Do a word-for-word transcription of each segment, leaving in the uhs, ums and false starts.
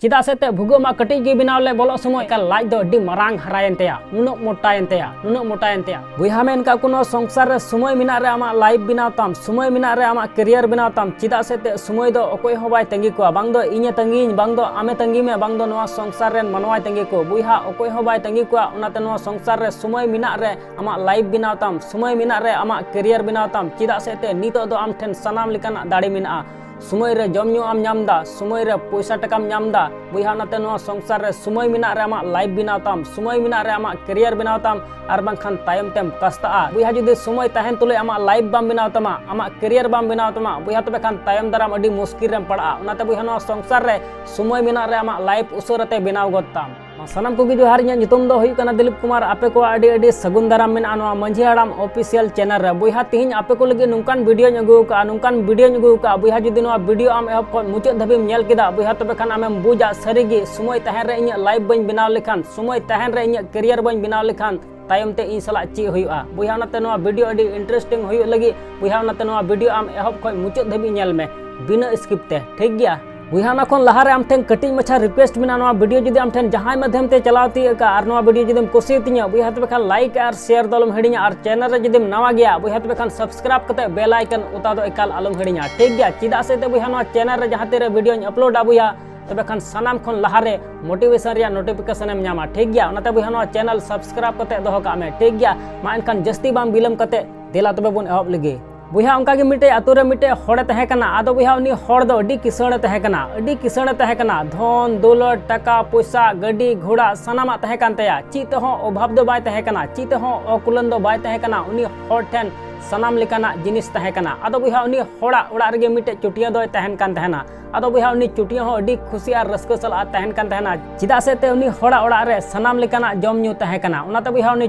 ᱪᱮᱫᱟᱜ ᱥᱮ ᱛᱮ ᱵᱷᱩᱜᱟᱹᱜ ᱢᱟ ᱠᱟᱹᱴᱤᱡ ᱜᱮ ᱵᱮᱱᱟᱣ ᱞᱮ ᱵᱚᱞᱚᱜ ᱥᱚᱢᱚᱭ ᱮᱠᱟᱞ ᱞᱟᱡ ᱫᱚ ᱟᱹᱰᱤ ᱢᱟᱨᱟᱝ ᱦᱟᱨᱟᱭᱮᱱ ᱛᱟᱭᱟ, ᱱᱩᱱᱟᱹᱜ ᱢᱚᱴᱟᱭᱮᱱ ᱛᱟᱭᱟ, ᱱᱩᱱᱟᱹᱜ ᱢᱚᱴᱟᱭᱮᱱ ᱛᱟᱭᱟ᱾ ᱵᱚᱭᱦᱟ ᱢᱮᱱ ᱠᱟᱜ ᱠᱚ, ᱱᱚᱣᱟ ᱥᱚᱝᱥᱟᱨ ᱨᱮ ᱥᱚᱢᱚᱭ ᱢᱮᱱᱟᱜ ᱨᱮ ᱟᱢᱟᱜ life ᱵᱮᱱᱟᱣ ᱛᱟᱢ, ᱥᱚᱢᱚᱭ ᱢᱮᱱᱟᱜ ᱨᱮ ᱟᱢᱟᱜ career ᱵᱮᱱᱟᱣ ᱛᱟᱢ᱾ ᱪᱮᱫᱟᱜ ᱥᱮ ᱛᱮ ᱥᱚᱢᱚᱭ ᱫᱚ ᱚᱠᱚᱭ ᱦᱚᱸ ᱵᱟᱭ ᱛᱟᱺᱜᱤ ᱠᱚᱣᱟ, ᱵᱟᱝ ᱫᱚ ᱤᱧᱮ ᱛᱟᱺᱜᱤᱭᱤᱧ, ᱵᱟᱝ ᱫᱚ ᱟᱢᱮ ᱛᱟᱺᱜᱤ ᱢᱮ, ᱵᱟᱝ ᱫᱚ ᱱᱚᱣᱟ ᱥᱚᱝᱥᱟᱨ ᱨᱮᱱ ᱢᱟᱱᱣᱟᱭ ᱛᱟᱺᱜᱤ ᱠᱚ᱾ ᱵᱚᱭᱦᱟ ᱚᱠᱚᱭ ᱦᱚᱸ ᱵᱟᱭ ᱛᱟᱺᱜᱤ ᱠᱚᱣᱟ, ᱚᱱᱟᱛᱮ ᱱᱚᱣᱟ ᱥᱚᱝᱥᱟᱨ ᱨᱮ ᱥᱚᱢᱚᱭ ᱢᱮᱱᱟᱜ ᱨᱮ ᱟᱢᱟᱜ life ᱵᱮᱱᱟᱣ ᱛᱟᱢ, ᱥᱚᱢᱚᱭ ᱢᱮᱱᱟᱜ ᱨᱮ ᱟᱢᱟᱜ career ᱵᱮᱱᱟᱣ ᱛᱟᱢ᱾ ᱪᱮᱫᱟᱜ ᱥᱮ ᱛᱮ ᱱᱤᱛᱚᱜ ᱫᱚ ᱟᱢ ᱴᱷᱮᱱ ᱥᱟᱱᱟᱢ ᱞᱮᱠᱟᱱᱟᱜ ᱫᱟᱲᱮ ᱢᱮᱱᱟᱜᱼᱟ᱾ ᱥᱚᱢᱚᱭ ᱨᱮ ᱡᱚᱢ ᱧᱩ ᱟᱢ ᱧᱟᱢ ᱫᱟ, ᱥᱚᱢᱚᱭ ᱨᱮ ᱯᱚᱭᱥᱟ ᱴᱟᱠᱟᱢ ᱧᱟᱢ ᱫᱟ᱾ ᱵᱚᱭᱦᱟ ᱚᱱᱟᱛᱮ ᱱᱚᱣᱟ ᱥᱚᱝᱥᱟᱨ ᱨᱮ ᱥᱚᱢᱚᱭ ᱢᱮᱱᱟᱜ ᱨᱮ ᱟᱢᱟᱜ life ᱵᱮᱱᱟᱣ ᱛᱟᱢ, ᱥᱚᱢᱚᱭ ᱢᱮᱱᱟᱜ ᱨᱮ ᱟᱢᱟᱜ career ᱵᱮᱱᱟᱣ ᱛᱟᱢ, ᱟᱨ ᱵᱟᱝᱠᱷᱟᱱ ᱛᱟᱭᱚᱢ ᱛᱮᱢ ᱠᱟᱥᱛᱟᱜᱼᱟ᱾ ᱵᱚᱭᱦᱟ ᱡᱩᱫᱤ ᱥᱚᱢᱚᱭ ᱛᱟᱦᱮᱱ ᱛᱩᱞᱩᱡ ᱟᱢᱟᱜ life ᱵᱟᱢ ᱵᱮᱱᱟᱣ ᱛᱟᱢᱟ, ᱟᱢᱟᱜ career ᱵᱟᱢ ᱵᱮᱱᱟᱣ ᱛᱟᱢᱟ, ᱵᱚᱭᱦᱟ ᱛᱚᱵᱮ ᱠᱷᱟᱱ ᱛᱟᱭᱚᱢ ᱫᱟᱨᱟᱢ ᱟᱹᱰᱤ ᱢᱩᱥᱠᱤᱞ ᱨᱮᱢ ᱯᱟᱲᱟᱜᱼᱟ᱾ ᱚᱱᱟᱛᱮ ᱵᱚᱭᱦᱟ ᱱᱚᱣᱟ ᱥᱚᱝᱥᱟᱨ ᱨᱮ ᱥᱚᱢᱚᱭ ᱢᱮᱱᱟᱜ ᱨᱮ ᱟᱢᱟᱜ life ᱩᱥᱟᱹᱨᱟ ᱛᱮ ᱵᱮᱱᱟᱣ ᱜᱚᱫ ᱛᱟᱢ᱾ ᱥᱟᱱᱟᱢ ᱠᱚᱜᱮ ᱡᱚᱦᱟᱨ, ᱤᱧᱟᱹᱜ ᱧᱩᱛᱩᱢ ᱫᱚ ᱦᱩᱭᱩᱜ ᱠᱟᱱᱟ ᱫᱤᱞᱤᱯ ᱠᱩᱢᱟᱨ᱾ ᱟᱯᱮ ᱠᱚᱣᱟᱜ ᱟᱹᱰᱤ ᱟᱹᱰᱤ ᱥᱟᱹᱜᱩᱱ ᱫᱟᱨᱟᱢ ᱢᱮᱱᱟᱜᱼᱟ ᱱᱚᱣᱟ ᱢᱟᱹᱡᱷᱤ ᱦᱟᱲᱟᱢ official channel ᱨᱮ᱾ ᱵᱚᱭᱦᱟ ᱛᱤᱦᱤᱧ ᱟᱯᱮ ᱠᱚ ᱞᱟᱹᱜᱤᱫ ᱱᱚᱝᱠᱟᱱ videoᱧ ᱟᱹᱜᱩ ᱟᱠᱟᱫᱼᱟ, ᱱᱚᱝᱠᱟᱱ videoᱧ ᱟᱹᱜᱩ ᱟᱠᱟᱫᱼᱟ᱾ ᱵᱚᱭᱦᱟ ᱡᱩᱫᱤ ᱱᱚᱣᱟ video ᱟᱢ ᱮᱦᱚᱵ ᱠᱷᱚᱱ ᱢᱩᱪᱟᱹᱫ ᱫᱷᱟᱹᱵᱤᱡ ᱮᱢ ᱧᱮᱞ ᱠᱮᱫᱟ, ᱵᱚᱭᱦᱟ ᱛᱚᱵᱮ ᱠᱷᱟᱱ ᱟᱢᱮᱢ ᱵᱩᱡᱟ ᱥᱟᱹᱨᱤᱜᱮ ᱥᱚᱢᱚᱭ ᱛᱟᱦᱮᱱ ᱨᱮ ᱤᱧᱟᱹᱜ life ᱵᱟᱹᱧ ᱵᱮᱱᱟᱣ ᱞᱮᱠᱷᱟᱱ, ᱥᱚᱢᱚᱭ ᱛᱟᱦᱮᱱ ᱨᱮ ᱤᱧᱟᱹᱜ career ᱵᱟᱹᱧ ᱵᱮᱱᱟᱣ ᱞᱮᱠᱷᱟᱱ ᱛᱟᱭᱚᱢ ᱛᱮ ᱤᱧ ᱥᱟᱞᱟᱜ ᱪᱮᱫ ᱦᱩᱭᱩᱜᱼᱟ᱾ ᱵᱚᱭᱦᱟ ᱚᱱᱟᱛᱮ ᱱᱚᱣᱟ video ᱟᱹᱰᱤ interesting ᱦᱩᱭᱩᱜ ᱞᱟᱹᱜᱤᱫ, ᱵᱚᱭᱦᱟ ᱚᱱᱟᱛᱮ ᱱᱚᱣᱟ video ᱟᱢ ᱮᱦᱚᱵ ᱠᱷᱚᱱ ᱢᱩᱪᱟᱹᱫ ᱫᱷᱟᱹᱵᱤᱡ ᱧᱮᱞ ᱢᱮ, ᱵᱤᱱᱟᱹ skip ᱛᱮ, ᱴᱷᱤᱠ ᱜᱮᱭᱟ? ᱵᱚᱭᱦᱟ ᱚᱱᱟ ᱠᱷᱚᱱ ᱞᱟᱦᱟᱨᱮ ᱟᱢ ᱴᱷᱮᱱ ᱠᱟᱹᱴᱤᱡ ᱢᱟᱪᱷᱟ request ᱢᱮᱱᱟᱜᱼᱟ, ᱱᱚᱣᱟ video ᱡᱩᱫᱤ ᱟᱢ ᱴᱷᱮᱱ ᱡᱟᱦᱟᱸᱭ ᱢᱟᱫᱷᱭᱚᱢ ᱛᱮ ᱪᱟᱞᱟᱣ ᱛᱤᱭᱟᱹᱜ ᱠᱟᱜᱼᱟ ᱟᱨ ᱱᱚᱣᱟ video ᱡᱩᱫᱤᱢ ᱠᱩᱥᱤᱭᱟᱛᱤᱧᱟ, ᱵᱚᱭᱦᱟ ᱛᱚᱵᱮ ᱠᱷᱟᱱ like ᱟᱨ share ᱫᱚ ᱟᱞᱚᱢ ᱦᱤᱲᱤᱧᱟ, ᱟᱨ channel ᱨᱮ ᱡᱩᱫᱤᱢ ᱱᱟᱣᱟ ᱜᱮᱭᱟ, ᱵᱚᱭᱦᱟ ᱛᱚᱵᱮ ᱠᱷᱟᱱ subscribe ᱠᱟᱛᱮ bell icon ᱚᱛᱟ ᱫᱚ ᱮᱠᱟᱞ ᱟᱞᱚᱢ ᱦᱤᱲᱤᱧᱟ, ᱴᱷᱤᱠ ᱜᱮᱭᱟ? ᱪᱮᱫᱟᱜ ᱥᱮ ᱛᱮ ᱵᱚᱭᱦᱟ ᱱᱚᱣᱟ channel ᱨᱮ ᱡᱟᱦᱟᱸ ᱛᱤᱨᱮ videoᱧ uploadᱟ ᱵᱚᱭᱦᱟ, ᱛᱚᱵᱮ ᱠᱷᱟᱱ ᱥᱟᱱᱟᱢ ᱠᱷᱚᱱ ᱞᱟᱦᱟᱨᱮ motivation ᱨᱮᱭᱟᱜ notification ᱮᱢ ᱧᱟᱢᱟ, ᱴᱷᱤᱠ ᱜᱮᱭᱟ? ᱚᱱᱟᱛᱮ ᱵᱚᱭᱦᱟ ᱱᱚᱣᱟ channel subscribe ᱠᱟᱛᱮ ᱫᱚᱦᱚ ᱠᱟᱜ ᱢᱮ, ᱴᱷᱤᱠ ᱜᱮᱭᱟ? ᱢᱟ ᱮᱱᱠᱷᱟᱱ ᱡᱟᱹᱥᱛᱤ ᱵᱟᱝ ᱵᱤᱞᱚᱢ ᱠᱟᱛᱮ ᱫᱮᱞᱟ ᱛᱚᱵᱮ ᱵᱚᱱ ᱮᱦᱚᱵ ᱞᱮᱜᱮ᱾ ᱵᱚᱭᱦᱟ ᱚᱱᱠᱟ ᱜᱮ ᱢᱤᱫᱴᱮᱡ ᱟᱛᱳ ᱨᱮ ᱢᱤᱫᱴᱮᱡ ᱦᱚᱲᱮ ᱛᱟᱦᱮᱸ ᱠᱟᱱᱟ᱾ ᱟᱫᱚ ᱵᱚᱭᱦᱟ ᱩᱱᱤ ᱦᱚᱲ ᱫᱚ ᱟᱹᱰᱤ ᱠᱤᱥᱟᱹᱬᱮ ᱛᱟᱦᱮᱸ ᱠᱟᱱᱟ, ᱟᱹᱰᱤ ᱠᱤᱥᱟᱹᱬᱮ ᱛᱟᱦᱮᱸ ᱠᱟᱱᱟ, ᱫᱷᱚᱱ ᱫᱚᱞᱚᱛ, ᱴᱟᱠᱟ ᱯᱚᱭᱥᱟ, ᱜᱟᱹᱰᱤ ᱜᱷᱚᱲᱟ ᱥᱟᱱᱟᱢᱟᱜ ᱛᱟᱦᱮᱸ ᱠᱟᱱ ᱛᱟᱭᱟ, ᱪᱮᱫ ᱛᱮᱦᱚᱸ ᱚᱵᱷᱟᱵᱽ ᱫᱚ ᱵᱟᱭ ᱛᱟᱦᱮᱸ ᱠᱟᱱᱟ, ᱪᱮᱫ ᱛᱮᱦᱚᱸ ᱚᱠᱩᱞᱟᱹᱱ ᱫᱚ ᱵᱟᱭ ᱛᱟᱦᱮᱸ ᱠᱟᱱᱟ᱾ ᱩᱱᱤ ᱦᱚᱲ ᱴᱷᱮᱱ ᱥᱟᱱᱟᱢ ᱞᱮᱠᱟᱱᱟᱜ ᱡᱤᱱᱤᱥ ᱛᱟᱦᱮᱸ ᱠᱟᱱᱟ᱾ ᱟᱫᱚ ᱵᱚᱭᱦᱟ ᱩᱱᱤ ᱦᱚᱲᱟᱜ ᱚᱲᱟᱜ ᱨᱮᱜᱮ ᱢᱤᱫᱴᱮᱡ ᱪᱩᱴᱤᱭᱟᱹ ᱫᱚᱭ ᱛᱟᱦᱮᱱ ᱠᱟᱱ ᱛᱟᱦᱮᱱᱟ᱾ ᱟᱫᱚ ᱵᱚᱭᱦᱟ ᱩᱱᱤ ᱪᱩᱴᱤᱭᱟᱹ ᱦᱚᱸ ᱟᱹᱰᱤ ᱠᱷᱩᱥᱤ ᱟᱨ ᱨᱟᱹᱥᱠᱟᱹ ᱥᱟᱞᱟᱜ ᱮ ᱛᱟᱦᱮᱱ ᱠᱟᱱ ᱛᱟᱦᱮᱱᱟ, ᱪᱮᱫᱟᱜ ᱥᱮ ᱛᱮ ᱩᱱᱤ ᱦᱚᱲᱟᱜ ᱚᱲᱟᱜ ᱨᱮ ᱥᱟᱱᱟᱢ ᱞᱮᱠᱟᱱᱟᱜ ᱡᱚᱢ ᱧᱩ ᱛᱟᱦᱮᱸ ᱠᱟᱱᱟ᱾ ᱚᱱᱟᱛᱮ ᱵᱚᱭᱦᱟ ᱩᱱᱤ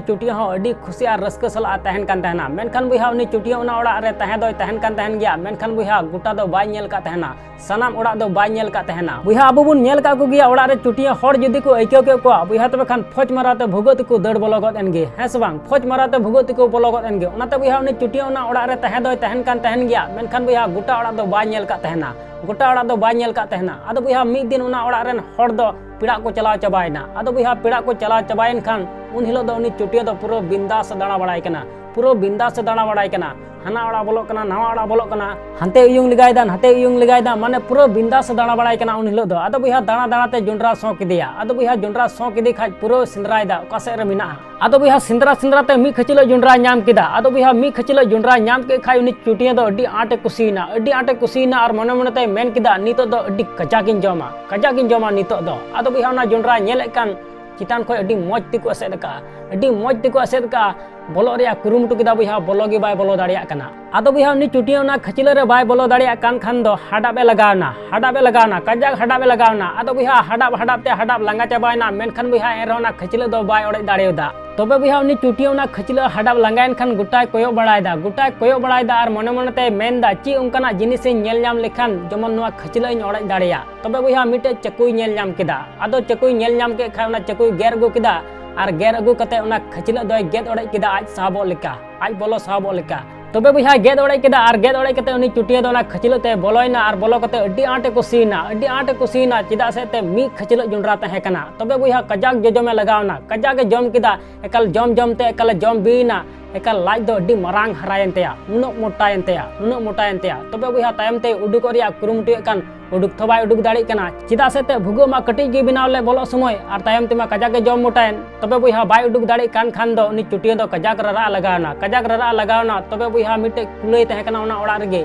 ᱪᱩᱴᱤᱭᱟᱹ ᱦᱚᱸ ᱟᱹᱰᱤ ᱠᱷᱩᱥᱤ ᱟᱨ ᱨᱟᱹᱥᱠᱟᱹ ᱥᱟᱞᱟᱜ ᱮ ᱛᱟᱦᱮᱱ ᱠᱟᱱ ᱛᱟᱦᱮᱱᱟ᱾ ᱢᱮᱱᱠᱷᱟᱱ ᱵᱚᱭᱦᱟ ᱩᱱᱤ ᱪᱩᱴᱤᱭᱟᱹ ᱚᱱᱟ ᱚᱲᱟᱜ ᱨᱮ ᱛᱟᱦᱮᱸ ᱫᱚᱭ ᱛᱟᱦᱮᱱ ᱠᱟᱱ ᱛᱟᱦᱮᱱ ᱜᱮᱭᱟ, ᱢᱮᱱᱠᱷᱟᱱ ᱵᱚᱭᱦᱟ ᱜᱚᱴᱟ ᱫᱚ ᱵᱟᱭ ᱧᱮᱞ ᱠᱟᱜ ᱛᱟᱦᱮᱱᱟ, ᱥᱟᱱᱟᱢ ᱚᱲᱟᱜ ᱫᱚ ᱵᱟᱭ ᱧᱮᱞ ᱠᱟᱜ ᱛᱟᱦᱮᱱᱟ᱾ ᱵᱚᱭᱦᱟ ᱟᱵᱚ ᱵᱚᱱ ᱧᱮᱞ ᱠᱟᱜ ᱠᱚᱜᱮᱭᱟ, ᱚᱲᱟᱜ ᱨᱮ ᱪᱩᱴᱤᱭᱟᱹ ᱦᱚᱲ ᱡᱩᱫᱤ ᱠᱚ ᱟᱹᱭᱠᱟᱹᱣ ᱠᱮᱫ ᱠᱚᱣᱟ, ᱵᱚᱭᱦᱟ ᱛᱚᱵᱮ ᱠᱷᱟᱱ ᱯᱷᱚᱡᱽ ᱢᱟᱨᱟᱣ ᱛᱮ ᱵᱷᱩᱜᱟᱹᱜ ᱛᱮᱠᱚ ᱫᱟᱹᱲ ᱵᱚᱞᱚ ᱜᱚᱫ ᱮᱱ ᱜᱮ, ᱦᱮᱸ ᱥᱮ ᱵᱟᱝ? ᱯᱷᱚᱡᱽ ᱢᱟᱨᱟᱣ ᱛᱮ ᱵᱷᱩᱜᱟᱹᱜ ᱛᱮᱠᱚ ᱵᱚᱞᱚ ᱜᱚᱫ ᱮᱱ ᱜᱮ᱾ ᱚᱱᱟᱛᱮ ᱵᱚᱭᱦᱟ ᱩᱱᱤ ᱪᱩᱴᱤᱭᱟᱹ ᱚᱱᱟ ᱚᱲᱟᱜ ᱨᱮ ᱛᱟᱦᱮᱸ ᱫᱚᱭ ᱛᱟᱦᱮᱱ ᱠᱟᱱ ᱛᱟᱦᱮᱱ ᱜᱮᱭᱟ, ᱢᱮᱱᱠᱷᱟᱱ ᱵᱚᱭᱦᱟ ᱜᱚᱴᱟ ᱚᱲᱟᱜ ᱫᱚ ᱵᱟᱭ ᱧᱮᱞ ᱠᱟᱜ ᱛᱟᱦᱮᱱᱟ᱾ ᱜᱚᱴᱟ ᱚᱲᱟᱜ ᱫᱚ ᱵᱟᱭ ᱧᱮᱞ ᱠᱟᱫ ᱛᱟᱦᱮᱱᱟ᱾ ᱟᱫᱚ ᱵᱚᱭᱦᱟ, ᱢᱤᱫ ᱫᱤᱱ ᱚᱱᱟ ᱚᱲᱟᱜ ᱨᱮᱱ ᱦᱚᱲ ᱫᱚ ᱯᱮᱲᱟ ᱠᱚ ᱪᱟᱞᱟᱣ ᱪᱟᱵᱟᱭᱮᱱᱟ᱾ ᱟᱫᱚ ᱵᱚᱭᱦᱟ, ᱯᱮᱲᱟ ᱠᱚ ᱪᱟᱞᱟᱣ ᱪᱟᱵᱟᱭᱮᱱ ᱠᱷᱟᱱ ᱩᱱ ᱦᱤᱞᱳᱜ ᱫᱚ ᱩᱱᱤ ᱪᱩᱴᱤᱭᱟᱹ ᱫᱚ ᱯᱩᱨᱟᱹ ᱵᱤᱱᱫᱟᱥ ᱮ ᱫᱟᱬᱟ ᱵᱟᱲᱟᱭ ᱠᱟᱱᱟ, ᱯᱩᱨᱟᱹ ᱵᱤᱱᱫᱟᱥ ᱮ ᱫᱟᱬᱟ ᱵᱟᱲᱟᱭ ᱠᱟᱱᱟ᱾ ᱦᱟᱱᱟ ᱚᱲᱟᱜ ᱵᱚᱞᱚᱜ ᱠᱟᱱᱟ, ᱱᱟᱣᱟ ᱚᱲᱟᱜ ᱵᱚᱞᱚᱜ ᱠᱟᱱᱟ, ᱦᱟᱱᱛᱮ ᱩᱭᱩᱝ ᱞᱮᱜᱟᱭ ᱫᱟ, ᱱᱟᱛᱮ ᱩᱭᱩᱝ ᱞᱮᱜᱟᱭ ᱫᱟ, ᱢᱟᱱᱮ ᱯᱩᱨᱟᱹ ᱵᱤᱱᱫᱟᱥ ᱮ ᱫᱟᱬᱟ ᱵᱟᱲᱟᱭ ᱠᱟᱱᱟ ᱩᱱ ᱦᱤᱞᱳᱜ ᱫᱚ᱾ ᱟᱫᱚ ᱵᱚᱭᱦᱟ, ᱫᱟᱬᱟ ᱫᱟᱬᱟ ᱛᱮ ᱡᱚᱸᱰᱨᱟ ᱥᱚ ᱠᱮᱫᱮᱭᱟ᱾ ᱟᱫᱚ ᱵᱚᱭᱦᱟ, ᱡᱚᱸᱰᱨᱟ ᱥᱚ ᱠᱮᱫᱮ ᱠᱷᱟᱡ ᱯᱩᱨᱟᱹ ᱥᱮᱸᱫᱽᱨᱟᱭ ᱫᱟ ᱚᱠᱟ ᱥᱮᱫ ᱨᱮ ᱢᱮᱱᱟᱜᱼᱟ᱾ ᱟᱫᱚ ᱵᱚᱭᱦᱟ, ᱥᱮᱸᱫᱽᱨᱟ ᱥᱮᱸᱫᱽᱨᱟ ᱛᱮ ᱢᱤᱫ ᱠᱷᱟᱹᱪᱞᱟᱹᱜ ᱡᱚᱸᱰᱨᱟ ᱧᱟᱢ ᱠᱮᱫᱟ᱾ ᱟᱫᱚ ᱵᱚᱭᱦᱟ, ᱢᱤᱫ ᱠᱷᱟᱹᱪᱞᱟᱹᱜ ᱡᱚᱸᱰᱨᱟ ᱧᱟᱢ ᱠᱮᱫ ᱠᱷᱟᱡ ᱩᱱᱤ ᱪᱩᱴᱤᱭᱟᱹ ᱫᱚ ᱟᱹᱰᱤ ᱟᱸᱴ ᱮ ᱠᱩᱥᱤᱭᱮᱱᱟ, ᱟᱹᱰᱤ ᱟᱸᱴ ᱮ ᱠᱩᱥᱤᱭᱮᱱᱟ ᱟᱨ ᱢᱚᱱᱮ ᱢᱚᱱᱮ ᱛᱮᱭ ᱢᱮᱱ ᱠᱮᱫᱟ, "ᱱᱤᱛᱚᱜ ᱫᱚ ᱟᱹᱰᱤ ᱠᱟᱡᱟᱠ ᱤᱧ ᱡᱚᱢᱟ, ᱠᱟᱡᱟᱠ ᱤᱧ ᱡᱚᱢᱟ ᱱᱤᱛᱚᱜ ᱫᱚ᱾" ᱟᱫᱚ ᱵᱚᱭᱦᱟ, ᱚᱱᱟ ᱡᱚᱸᱰᱨᱟ ᱧᱮᱞᱮᱫ ᱠᱟᱱ ᱪᱮᱛᱟᱱ ᱠᱷᱚᱱ ᱟᱹᱰᱤ ᱢᱚᱡᱽ ᱛᱮᱠᱚ ᱮᱥᱮᱫ ᱟᱠᱟᱫᱼᱟ, ᱟᱹᱰᱤ ᱢᱚᱡᱽ ᱛᱮᱠᱚ ᱮᱥᱮᱫ ᱟᱠᱟᱫᱼᱟ᱾ ᱵᱚᱞᱚᱜ ᱨᱮᱭᱟᱜ ᱠᱩᱨᱩᱢᱩᱴᱩ ᱠᱮᱫᱟ ᱵᱚᱭᱦᱟ, ᱵᱚᱞᱚ ᱜᱮ ᱵᱟᱭ ᱵᱚᱞᱚ ᱫᱟᱲᱮᱭᱟᱜ ᱠᱟᱱᱟ᱾ ᱟᱫᱚ ᱵᱚᱭᱦᱟ, ᱩᱱᱤ ᱪᱩᱴᱤᱭᱟᱹ ᱚᱱᱟ ᱠᱷᱟᱹᱪᱞᱟᱹᱜ ᱨᱮ ᱵᱟᱭ ᱵᱚᱞᱚ ᱫᱟᱲᱮᱭᱟᱜ ᱠᱟᱱ ᱠᱷᱟᱱ ᱫᱚ ᱦᱟᱰᱟᱵ ᱮ ᱞᱟᱜᱟᱣᱱᱟ, ᱦᱟᱰᱟᱵ ᱮ ᱞᱟᱜᱟᱣᱱᱟ, ᱠᱟᱡᱟᱠ ᱦᱟᱰᱟᱵ ᱮ ᱞᱟᱜᱟᱣᱱᱟ᱾ ᱟᱫᱚ ᱵᱚᱭᱦᱟ, ᱦᱟᱰᱟᱵ ᱦᱟᱰᱟᱵ ᱛᱮ ᱦᱟᱰᱟᱵ ᱞᱟᱸᱜᱟ ᱪᱟᱵᱟᱭᱮᱱᱟ᱾ ᱢᱮᱱᱠᱷᱟᱱ ᱵᱚᱭᱦᱟ, ᱮᱱᱨᱮᱦᱚᱸ ᱚᱱᱟ ᱠᱷᱟᱹᱪᱞᱟᱹᱜ ᱫᱚ ᱵᱟᱭ ᱚᱲᱮᱡ ᱫᱟᱲᱮᱭᱟᱫᱟ᱾ ᱛᱚᱵᱮ ᱵᱚᱭᱦᱟ, ᱩᱱᱤ ᱪᱩᱴᱤᱭᱟᱹ ᱚᱱᱟ ᱠᱷᱟᱹᱪᱞᱟᱹᱜ ᱦᱟᱰᱟᱵ ᱞᱟᱸᱜᱟᱭᱮᱱ ᱠᱷᱟᱱ ᱜᱚᱴᱟᱭ ᱠᱚᱭᱚᱜ ᱵᱟᱲᱟᱭᱮᱫᱟ, ᱜᱚᱴᱟᱭ ᱠᱚᱭᱚᱜ ᱵᱟᱲᱟᱭᱮᱫᱟ ᱟᱨ ᱢᱚᱱᱮ ᱢᱚᱱᱮ ᱛᱮᱭ ᱢᱮᱱᱫᱟ, "ᱪᱮᱫ ᱚᱱᱠᱟᱱᱟᱜ ᱡᱤᱱᱤᱥ ᱤᱧ ᱧᱮᱞ ᱧᱟᱢ ᱞᱮᱠᱷᱟᱱ ᱡᱮᱢᱚᱱ ᱱᱚᱣᱟ ᱠᱷᱟᱹᱪᱞᱟᱹᱜ ᱤᱧ ᱚᱲᱮᱡ ᱫᱟᱲᱮᱭᱟᱜ?" ᱛᱚᱵᱮ ᱵᱚᱭᱦᱟ, ᱢᱤᱫᱴᱮᱡ ᱪᱟᱹᱠᱩᱭ ᱧᱮᱞ ᱧᱟᱢ ᱠᱮᱫᱟ᱾ ᱟᱫᱚ ᱪᱟᱹᱠᱩᱭ ᱧᱮᱞ ᱧᱟᱢ ᱠᱮᱫ ᱠᱷᱟᱡ ᱚᱱᱟ ᱪᱟᱹᱠᱩᱭ ᱜᱮᱨ ᱟᱹᱜᱩ ᱠᱮᱫᱟ ᱟᱨ ᱜᱮᱨ ᱟᱹᱜᱩ ᱠᱟᱛᱮ ᱚᱱᱟ ᱠᱷᱟᱹᱪᱞᱟᱹᱜ ᱫᱚᱭ ᱜᱮᱫ ᱚᱲᱮᱡ ᱠᱮᱫᱟ ᱟᱡ ᱥᱟᱦᱚᱵᱚᱜ ᱞᱮᱠᱟ, ᱟᱡ ᱵᱚᱞᱚ ᱥᱟᱦᱚᱵᱚᱜ ᱞᱮᱠᱟ᱾ ᱛᱚᱵᱮ ᱵᱚᱭᱦᱟ, ᱜᱮᱫ ᱚᱲᱮᱡ ᱠᱮᱫᱟ ᱟᱨ ᱜᱮᱫ ᱚᱲᱮᱡ ᱠᱟᱛᱮ ᱩᱱᱤ ᱪᱩᱴᱤᱭᱟᱹ ᱫᱚ ᱚᱱᱟ ᱠᱷᱟᱹᱪᱞᱟᱹᱜ ᱛᱮ ᱵᱚᱞᱚᱭᱮᱱᱟ ᱟᱨ ᱵᱚᱞᱚ ᱠᱟᱛᱮ ᱟᱹᱰᱤ ᱟᱸᱴ ᱮ ᱠᱩᱥᱤᱭᱮᱱᱟ, ᱟᱹᱰᱤ ᱟᱸᱴ ᱮ ᱠᱩᱥᱤᱭᱮᱱᱟ, ᱪᱮᱫᱟᱜ ᱥᱮ ᱛᱮ ᱢᱤᱫ ᱠᱷᱟᱹᱪᱞᱟᱹᱜ ᱡᱚᱸᱰᱨᱟ ᱛᱟᱦᱮᱸ ᱠᱟᱱᱟ᱾ ᱛᱚᱵᱮ ᱵᱚᱭᱦᱟ, ᱠᱟᱡᱟᱠ ᱡᱚᱡᱚᱢᱮ ᱞᱟᱜᱟᱣᱱᱟ, ᱠᱟᱡᱟᱠ ᱮ ᱡᱚᱢ ᱠᱮᱫᱟ, ᱮᱠᱟᱞ ᱡᱚᱢ ᱡᱚᱢ ᱛᱮ ᱮᱠᱟᱞ ᱮ ᱡᱚᱢ ᱵᱤᱭᱮᱱᱟ, ᱮᱠᱟᱞ ᱞᱟᱡ ᱫᱚ ᱟᱹᱰᱤ ᱢᱟᱨᱟᱝ ᱦᱟᱨᱟᱭᱮᱱ ᱛᱟᱭᱟ, ᱱᱩᱱᱟᱹᱜ ᱢᱚᱴᱟᱭᱮᱱ ᱛᱟᱭᱟ, ᱱᱩᱱᱟᱹᱜ ᱢᱚᱴᱟᱭᱮᱱ ᱛᱟᱭᱟ᱾ ᱛᱚᱵᱮ ᱵᱚᱭᱦᱟ, ᱛᱟᱭᱚᱢ ᱛᱮ ᱩᱰᱩᱠᱚᱜ ᱨᱮᱭᱟᱜ ᱠᱩᱨᱩᱢᱩᱴᱩᱭᱮᱫ ᱠᱟᱱ, ᱩᱰᱩᱠ ᱛᱷᱚ ᱵᱟᱭ ᱩᱰᱩᱠ ᱫᱟᱲᱮᱭᱟᱜ ᱠᱟᱱᱟ᱾ ᱪᱮᱫᱟᱜ ᱥᱮ ᱛᱮ ᱵᱷᱩᱜᱟᱹᱜ ᱢᱟ ᱠᱟᱹᱴᱤᱡ ᱜᱮ ᱵᱮᱱᱟᱣ ᱞᱮᱫ ᱵᱚᱞᱚᱜ ᱥᱚᱢᱚᱭ, ᱟᱨ ᱛᱟᱭᱚᱢ ᱛᱮᱢᱟ ᱠᱟᱡᱟᱠ ᱮ ᱡᱚᱢ ᱢᱚᱴᱟᱭᱮᱱ᱾ ᱛᱚᱵᱮ ᱵᱚᱭᱦᱟ, ᱵᱟᱭ ᱩᱰᱩᱠ ᱫᱟᱲᱮᱭᱟᱜ ᱠᱟᱱ ᱠᱷᱟᱱ ᱫᱚ ᱩᱱᱤ ᱪᱩᱴᱤᱭᱟᱹ ᱫᱚ ᱠᱟᱡᱟᱠ ᱨᱟᱨᱟᱜ ᱞᱟᱜᱟᱣᱱᱟ, ᱠᱟᱡᱟᱠ ᱨᱟᱨᱟᱜ ᱞᱟᱜᱟᱣᱱᱟ᱾ ᱛᱚᱵᱮ ᱵᱚᱭᱦᱟ, ᱢᱤᱫᱴᱮᱡ ᱠᱩᱞᱟᱹᱭ ᱛᱟᱦᱮᱸ ᱠᱟᱱᱟ ᱚᱱᱟ ᱚᱲᱟᱜ ᱨᱮᱜᱮ᱾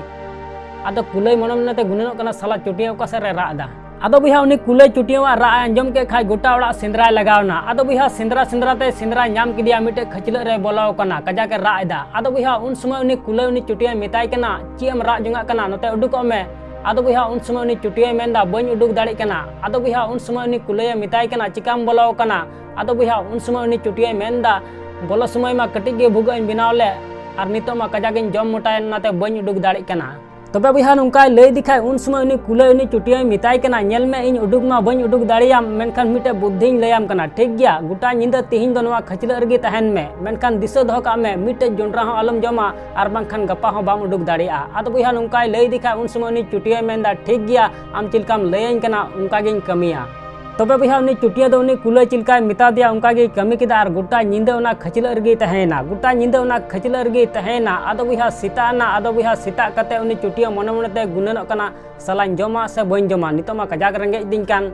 ᱟᱫᱚ ᱠᱩᱞᱟᱹᱭ ᱢᱚᱱᱮ ᱢᱚᱱᱮ ᱛᱮ ᱜᱩᱱᱟᱹᱱᱚᱜ ᱠᱟᱱᱟ, "ᱥᱟᱞᱟ ᱪᱩᱴᱤᱭᱟᱹ ᱚᱠᱟ ᱥᱮᱫ ᱨᱮ ᱨᱟᱜ ᱮᱫᱟ?" ᱟᱫᱚ ᱵᱚᱭᱦᱟ, ᱩᱱᱤ ᱠᱩᱞᱟᱹᱭ ᱪᱩᱴᱤᱭᱟᱹᱣᱟᱜ ᱨᱟᱜ ᱮ ᱟᱸᱡᱚᱢ ᱠᱮᱫ ᱠᱷᱟᱡ ᱜᱚᱴᱟ ᱚᱲᱟᱜ ᱥᱮᱸᱫᱽᱨᱟᱭ ᱞᱟᱜᱟᱣᱱᱟ᱾ ᱟᱫᱚ ᱵᱚᱭᱦᱟ, ᱥᱮᱸᱫᱽᱨᱟ ᱥᱮᱸᱫᱽᱨᱟ ᱛᱮ ᱥᱮᱸᱫᱽᱨᱟ ᱧᱟᱢ ᱠᱮᱫᱮᱭᱟ, ᱢᱤᱫᱴᱮᱡ ᱠᱷᱟᱹᱪᱞᱟᱹᱜ ᱨᱮ ᱵᱚᱞᱚ ᱟᱠᱟᱱᱟ, ᱠᱟᱡᱟᱠ ᱮ ᱨᱟᱜ ᱮᱫᱟ᱾ ᱟᱫᱚ ᱵᱚᱭᱦᱟ, ᱩᱱ ᱥᱚᱢᱚᱭ ᱩᱱᱤ ᱠᱩᱞᱟᱹᱭ ᱩᱱᱤ ᱪᱩᱴᱤᱭᱟᱹᱭ ᱢᱮᱛᱟᱭ ᱠᱟᱱᱟ, "ᱪᱮᱫ ᱮᱢ ᱨᱟᱜ ᱡᱚᱝᱟᱜ ᱠᱟᱱᱟ? ᱱᱚᱛᱮ ᱩᱰᱩᱠᱚᱜ ᱢᱮ᱾" ᱟᱫᱚ ᱵᱚᱭᱦᱟ, ᱩᱱ ᱥᱚᱢᱚᱭ ᱩᱱᱤ ᱪᱩᱴᱤᱭᱟᱹᱭ ᱢᱮᱱᱫᱟ, "ᱵᱟᱹᱧ ᱩᱰᱩᱠ ᱫᱟᱲᱮᱜ ᱠᱟᱱᱟ᱾" ᱟᱫᱚ ᱵᱚᱭᱦᱟ, ᱩᱱ ᱥᱚᱢᱚᱭ ᱩᱱᱤ ᱠᱩᱞᱟᱹᱭᱮ ᱢᱮᱛᱟᱭ ᱠᱟᱱᱟ, "ᱪᱤᱠᱟᱢ ᱵᱚᱞᱚ ᱟᱠᱟᱱᱟ?" ᱟᱫᱚ ᱵᱚᱭᱦᱟ, ᱩᱱ ᱥᱚᱢᱚᱭ ᱩᱱᱤ ᱪᱩᱴᱤᱭᱟᱹᱭ ᱢᱮᱱᱫᱟ, "ᱵᱚᱞᱚ ᱥᱚᱢᱚᱭ ᱢᱟ ᱠᱟᱹᱴᱤᱡ ᱜᱮ ᱵᱷᱩᱜᱟᱹᱜ ᱤᱧ ᱵᱮᱱᱟᱣ ᱞᱮᱫ, ᱟᱨ ᱱᱤᱛᱚᱜ ᱢᱟ ᱠᱟᱡᱟᱠ ᱤᱧ ᱡᱚᱢ ᱢᱚᱴᱟᱭᱮᱱ, ᱚᱱᱟᱛᱮ ᱵᱟᱹᱧ ᱩᱰᱩᱠ ᱫᱟᱲᱮᱜ ᱠᱟᱱᱟ᱾" ᱛᱚᱵᱮ ᱵᱚᱭᱦᱟ, ᱱᱚᱝᱠᱟᱭ ᱞᱟᱹᱭ ᱫᱤᱠᱷᱟᱡ, ᱩᱱ ᱥᱚᱢᱚᱭ ᱩᱱᱤ ᱠᱩᱞᱟᱹᱭ ᱩᱱᱤ ᱪᱩᱴᱭᱟᱹᱭ ᱢᱮᱛᱟᱭ ᱠᱟᱱᱟ, "ᱧᱮᱞ ᱢᱮ, ᱤᱧ ᱩᱰᱩᱠ ᱢᱟ ᱵᱟᱹᱧ ᱩᱰᱩᱠ ᱫᱟᱲᱮᱭᱟᱢ, ᱢᱮᱱᱠᱷᱟᱱ ᱢᱤᱫᱴᱮᱡ ᱵᱩᱫᱽᱫᱷᱤᱧ ᱞᱟᱹᱭᱟᱢ ᱠᱟᱱᱟ, ᱴᱷᱤᱠ ᱜᱮᱭᱟ? ᱜᱚᱴᱟ ᱧᱤᱫᱟᱹ ᱛᱤᱦᱤᱧ ᱫᱚ ᱱᱚᱣᱟ ᱠᱷᱟᱹᱪᱞᱟᱹᱜ ᱨᱮᱜᱮ ᱛᱟᱦᱮᱱ ᱢᱮ, ᱢᱮᱱᱠᱷᱟᱱ ᱫᱤᱥᱟᱹ ᱫᱚᱦᱚ ᱠᱟᱜ ᱢᱮ, ᱢᱤᱫᱴᱮᱡ ᱡᱚᱸᱰᱨᱟ ᱦᱚᱸ ᱟᱞᱚᱢ ᱡᱚᱢᱟ, ᱟᱨ ᱵᱟᱝᱠᱷᱟᱱ ᱜᱟᱯᱟ ᱦᱚᱸ ᱵᱟᱢ ᱩᱰᱩᱠ ᱫᱟᱲᱮᱭᱟᱜᱼᱟ᱾" ᱟᱫᱚ ᱵᱚᱭᱦᱟ, ᱱᱚᱝᱠᱟᱭ ᱞᱟᱹᱭ ᱫᱤᱠᱷᱟᱡ, ᱩᱱ ᱥᱚᱢᱚᱭ ᱩᱱᱤ ᱪᱩᱴᱭᱟᱹᱭ ᱢᱮᱱᱫᱟ, "ᱴᱷᱤᱠ ᱜᱮᱭᱟ, ᱟᱢ ᱪᱮᱫ ᱞᱮᱠᱟᱢ ᱞᱟᱹᱭᱟᱹᱧ ᱠᱟᱱᱟ, ᱚᱱᱠᱟ ᱜᱤᱧ ᱠᱟᱹᱢᱤᱭᱟ᱾" ᱛᱚᱵᱮ ᱵᱚᱭᱦᱟ, ᱩᱱᱤ ᱪᱩᱴᱭᱟᱹ ᱫᱚ ᱩᱱᱤ ᱠᱩᱞᱟᱹᱭ ᱪᱮᱫ ᱞᱮᱠᱟᱭ ᱢᱮᱛᱟ ᱫᱮᱭᱟ, ᱚᱱᱠᱟ ᱜᱮᱭ ᱠᱟᱹᱢᱤ ᱠᱮᱫᱟ ᱟᱨ ᱜᱚᱴᱟ ᱧᱤᱫᱟᱹ ᱚᱱᱟ ᱠᱷᱟᱹᱪᱞᱟᱹᱜ ᱨᱮᱜᱮᱭ ᱛᱟᱦᱮᱸᱭᱮᱱᱟ᱾ ᱜᱚᱴᱟ ᱧᱤᱫᱟᱹ ᱚᱱᱟ ᱠᱷᱟᱹᱪᱞᱟᱹᱜ ᱨᱮᱜᱮᱭ ᱛᱟᱦᱮᱸᱭᱮᱱᱟ᱾ ᱟᱫᱚ ᱵᱚᱭᱦᱟ, ᱥᱮᱛᱟᱜ ᱮᱱᱟ᱾ ᱟᱫᱚ ᱵᱚᱭᱦᱟ, ᱥᱮᱛᱟᱜ ᱠᱟᱛᱮ ᱩᱱᱤ ᱪᱩᱴᱭᱟᱹ ᱢᱚᱱᱮ ᱢᱚᱱᱮ ᱛᱮ ᱜᱩᱱᱟᱹᱱᱚᱜ ᱠᱟᱱᱟ, "ᱥᱟᱞᱟᱧ ᱡᱚᱢᱟ ᱥᱮ ᱵᱟᱹᱧ ᱡᱚᱢᱟ? ᱱᱤᱛᱚᱜ ᱢᱟ ᱠᱟᱡᱟᱠ ᱨᱮᱸᱜᱮᱡ ᱫᱤᱧ ᱠᱟᱱ,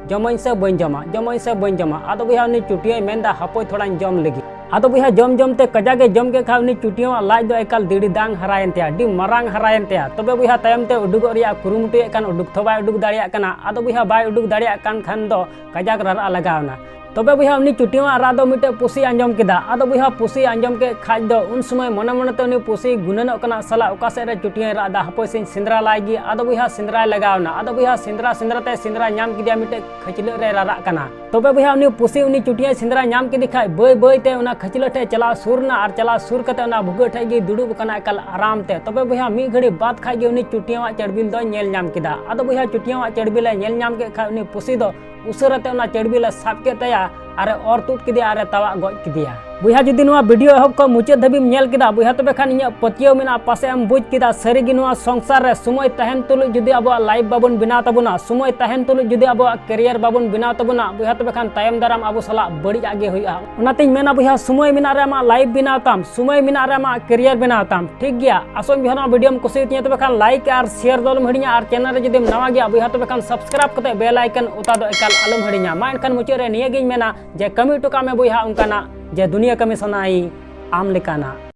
ᱡᱚᱢᱟᱹᱧ ᱥᱮ ᱵᱟᱹᱧ ᱡᱚᱢᱟ, ᱡᱚᱢᱟᱹᱧ ᱥᱮ ᱵᱟᱹᱧ ᱡᱚᱢᱟ?" ᱟᱫᱚ ᱵᱚᱭᱦᱟ, ᱩᱱᱤ ᱪᱩᱴᱭᱟᱹᱭ ᱢᱮᱱᱫᱟ, "ᱦᱟᱯᱳᱭ, ᱛᱷᱚᱲᱟᱧ ᱡᱚᱢ ᱞᱮᱜᱮ᱾" ᱟᱫᱚ ᱵᱚᱭᱦᱟ, ᱡᱚᱢ ᱡᱚᱢ ᱛᱮ ᱠᱟᱡᱟᱠ ᱮ ᱡᱚᱢ ᱠᱮᱫ ᱠᱷᱟᱱ, ᱩᱱᱤ ᱪᱩᱴᱭᱟᱹᱣᱟᱜ ᱞᱟᱡ ᱫᱚ ᱮᱠᱟᱞ ᱫᱤᱲᱤ ᱫᱟᱝ ᱦᱟᱨᱟᱭᱮᱱ ᱛᱟᱭᱟ, ᱟᱹᱰᱤ ᱢᱟᱨᱟᱝ ᱦᱟᱨᱟᱭᱮᱱ ᱛᱟᱭᱟ᱾ ᱛᱚᱵᱮ ᱵᱚᱭᱦᱟ, ᱛᱟᱭᱚᱢ ᱛᱮ ᱩᱰᱩᱠᱚᱜ ᱨᱮᱭᱟᱜ ᱠᱩᱨᱩᱢᱩᱴᱩᱭᱮᱫ ᱠᱟᱱ, ᱩᱰᱩᱠ ᱛᱷᱚ ᱵᱟᱭ ᱩᱰᱩᱠ ᱫᱟᱲᱮᱭᱟᱜ ᱠᱟᱱᱟ᱾ ᱟᱫᱚ ᱵᱚᱭᱦᱟ, ᱵᱟᱭ ᱩᱰᱩᱠ ᱫᱟᱲᱮᱭᱟᱜ ᱠᱟᱱ ᱠᱷᱟᱱ ᱫᱚ ᱠᱟᱡᱟᱠ ᱨᱟᱨᱟᱜ ᱞᱟᱜᱟᱣ ᱮᱱᱟ᱾ ᱛᱚᱵᱮ ᱵᱚᱭᱦᱟ, ᱩᱱᱤ ᱪᱩᱴᱭᱟᱹᱣᱟᱜ ᱨᱟᱜ ᱫᱚ ᱢᱤᱫᱴᱮᱡ ᱯᱩᱥᱤᱭ ᱟᱸᱡᱚᱢ ᱠᱮᱫᱟ᱾ ᱟᱫᱚ ᱵᱚᱭᱦᱟ, ᱯᱩᱥᱤᱭ ᱟᱸᱡᱚᱢ ᱠᱮᱫ ᱠᱷᱟᱡ ᱫᱚ ᱩᱱ ᱥᱚᱢᱚᱭ ᱢᱚᱱᱮ ᱢᱚᱱᱮ ᱛᱮ ᱩᱱᱤ ᱯᱩᱥᱤᱭ ᱜᱩᱱᱟᱹᱱᱚᱜ ᱠᱟᱱᱟ, "ᱥᱟᱞᱟ, ᱚᱠᱟ ᱥᱮᱫ ᱨᱮ ᱪᱩᱴᱭᱟᱹᱭ ᱨᱟᱜ ᱮᱫᱟ? ᱦᱟᱯᱳᱭ ᱥᱮᱧ ᱥᱮᱸᱫᱽᱨᱟ ᱞᱟᱭ ᱜᱮ᱾" ᱟᱫᱚ ᱵᱚᱭᱦᱟ, ᱥᱮᱸᱫᱽᱨᱟᱭ ᱞᱟᱜᱟᱣ ᱮᱱᱟ᱾ ᱟᱫᱚ ᱵᱚᱭᱦᱟ, ᱥᱮᱸᱫᱽᱨᱟ ᱥᱮᱸᱫᱽᱨᱟ ᱛᱮ ᱥᱮᱸᱫᱽᱨᱟ ᱧᱟᱢ ᱠᱮᱫᱮᱭᱟ, ᱢᱤᱫᱴᱮᱡ ᱠᱷᱟᱹᱪᱞᱟᱹᱜ ᱨᱮ ᱨᱟᱨᱟᱜ ᱠᱟᱱᱟ᱾ ᱛᱚᱵᱮ ᱵᱚᱭᱦᱟ, ᱩᱱᱤ ᱯᱩᱥᱤ ᱩᱱᱤ ᱪᱩᱴᱭᱟᱹᱭ ᱥᱮᱸᱫᱽᱨᱟ ᱧᱟᱢ ᱠᱮᱫᱮ ᱠᱷᱟᱡ, ᱵᱟᱹᱭ ᱵᱟᱹᱭ ᱛᱮ ᱚᱱᱟ ᱠᱷᱟᱹᱪᱞᱟᱹᱜ ᱴᱷᱮᱡ ᱪᱟᱞᱟᱣ ᱥᱩᱨ ᱮᱱᱟ ᱟᱨ ᱪᱟᱞᱟᱣ ᱥᱩᱨ ᱠᱟᱛᱮ ᱚᱱᱟ ᱵᱷᱩᱜᱟᱹᱜ ᱴᱷᱮᱡ ᱜᱮ ᱫᱩᱲᱩᱵ ᱟᱠᱟᱱᱟ ᱮᱠᱟᱞ ᱟᱨᱟᱢ ᱛᱮ᱾ ᱛᱚᱵᱮ ᱵᱚᱭᱦᱟ, ᱢᱤᱫ ᱜᱷᱟᱹᱲᱤ ᱵᱟᱫ ᱠᱷᱟᱡ ᱜᱮ ᱩᱱᱤ ᱪᱩᱴᱭᱟᱹᱣᱟᱜ ᱪᱟᱹᱲᱵᱤᱞ ᱫᱚᱭ ᱧᱮᱞ ᱧᱟᱢ ᱠᱮᱫᱟ᱾ ᱟᱫᱚ ᱵᱚᱭᱦᱟ, ᱪᱩᱴᱭᱟᱹᱣᱟᱜ ᱪᱟᱹᱲᱵᱤᱞ ᱮ ᱧᱮᱞ ᱧᱟᱢ ᱠᱮᱫ ᱠᱷᱟᱡ, ᱩᱱᱤ ᱯᱩᱥᱤ ᱫᱚ ᱩᱥᱟᱹᱨᱟ ᱛᱮ ᱚᱱᱟ ᱪᱟᱹᱲᱵᱤᱞ ᱮ ᱥᱟᱵ ᱠᱮᱫ ᱛᱟᱭᱟ ᱟᱨ ᱮ ᱚᱨ ᱛᱩᱫ ᱠᱮᱫᱮᱭᱟ ᱟᱨ ᱮ ᱛᱟᱣᱟᱜ ᱜᱚᱡ ᱠᱮᱫᱮᱭᱟ᱾ ᱵᱚᱭᱦᱟ, ᱡᱩᱫᱤ ᱱᱚᱣᱟ video ᱮᱦᱚᱵ ᱠᱷᱚᱱ ᱢᱩᱪᱟᱹᱫ ᱫᱷᱟᱹᱵᱤᱡ ᱮᱢ ᱧᱮᱞ ᱠᱮᱫᱟ, ᱵᱚᱭᱦᱟ, ᱛᱚᱵᱮ ᱠᱷᱟᱱ ᱤᱧᱟᱹᱜ ᱯᱟᱹᱛᱭᱟᱹᱣ ᱢᱮᱱᱟᱜᱼᱟ, ᱯᱟᱥᱮᱡ ᱮᱢ ᱵᱩᱡᱽ ᱠᱮᱫᱟ, ᱥᱟᱹᱨᱤ ᱜᱮ ᱱᱚᱣᱟ ᱥᱚᱝᱥᱟᱨ ᱨᱮ ᱥᱚᱢᱚᱭ ᱛᱟᱦᱮᱱ ᱛᱩᱞᱩᱡ ᱡᱩᱫᱤ ᱟᱵᱚᱣᱟᱜ life ᱵᱟᱵᱚᱱ ᱵᱮᱱᱟᱣ ᱛᱟᱵᱚᱱᱟ, ᱥᱚᱢᱚᱭ ᱛᱟᱦᱮᱱ ᱛᱩᱞᱩᱡ ᱡᱩᱫᱤ ᱟᱵᱚᱣᱟᱜ career ᱵᱟᱵᱚᱱ ᱵᱮᱱᱟᱣ ᱛᱟᱵᱚᱱᱟ, ᱵᱚᱭᱦᱟ, ᱛᱚᱵᱮ ᱠᱷᱟᱱ ᱛᱟᱭᱚᱢ ᱫᱟᱨᱟᱢ ᱟᱵᱚ ᱥᱟᱞᱟᱜ ᱵᱟᱹᱲᱤᱡ ᱟᱜ ᱜᱮ ᱦᱩᱭᱩᱜᱼᱟ᱾ ᱚᱱᱟᱛᱤᱧ ᱢᱮᱱᱟ, ᱵᱚᱭᱦᱟ, ᱥᱚᱢᱚᱭ ᱢᱮᱱᱟᱜ ᱨᱮ ᱟᱢᱟᱜ life ᱵᱮᱱᱟᱣ ᱛᱟᱢ, ᱥᱚᱢᱚᱭ ᱢᱮᱱᱟᱜ ᱨᱮ ᱟᱢᱟᱜ career ᱵᱮᱱᱟᱣ ᱛᱟᱢ, ᱴᱷᱤᱠ ᱜᱮᱭᱟ? ᱟᱥᱚᱜ ᱟᱹᱧ, ᱵᱚᱭᱦᱟ, ᱱᱚᱣᱟ video ᱮᱢ ᱠᱩᱥᱤᱭᱟᱛᱤᱧᱟ, ᱛᱚᱵᱮ ᱠᱷᱟᱱ like ᱟᱨ share ᱫᱚ ᱟᱞᱚᱢ ᱦᱤᱲᱤᱧᱟ, ᱟᱨ channel ᱨᱮ ᱡᱩᱫᱤᱢ ᱱᱟᱣᱟ ᱜᱮᱭᱟ, ᱵᱚᱭᱦᱟ, ᱛᱚᱵᱮ ᱠᱷᱟᱱ subscribe ᱠᱟᱛᱮ bell icon ᱚᱛᱟ ᱫᱚ ᱮᱠᱟᱞ ᱟᱞᱚᱢ ᱦᱤᱲᱤᱧᱟ᱾ ᱢᱟ ᱮᱱᱠᱷᱟᱱ ᱢᱩᱪᱟᱹᱫ ᱨᱮ ᱱᱤᱭᱟᱹ ᱜᱤᱧ ᱢᱮᱱᱟ ᱡᱮ ᱠᱟᱹᱢᱤ ᱦᱚᱴᱚ ᱠᱟᱜ ᱢᱮ, ᱵᱚᱭᱦᱟ, ᱚᱱᱠᱟᱱᱟᱜ ᱡᱮ ᱫᱩᱱᱤᱭᱟᱹ ᱠᱟᱹᱢᱤ ᱥᱟᱱᱟᱭ ᱟᱢ ᱞᱮᱠᱟᱱᱟᱜ᱾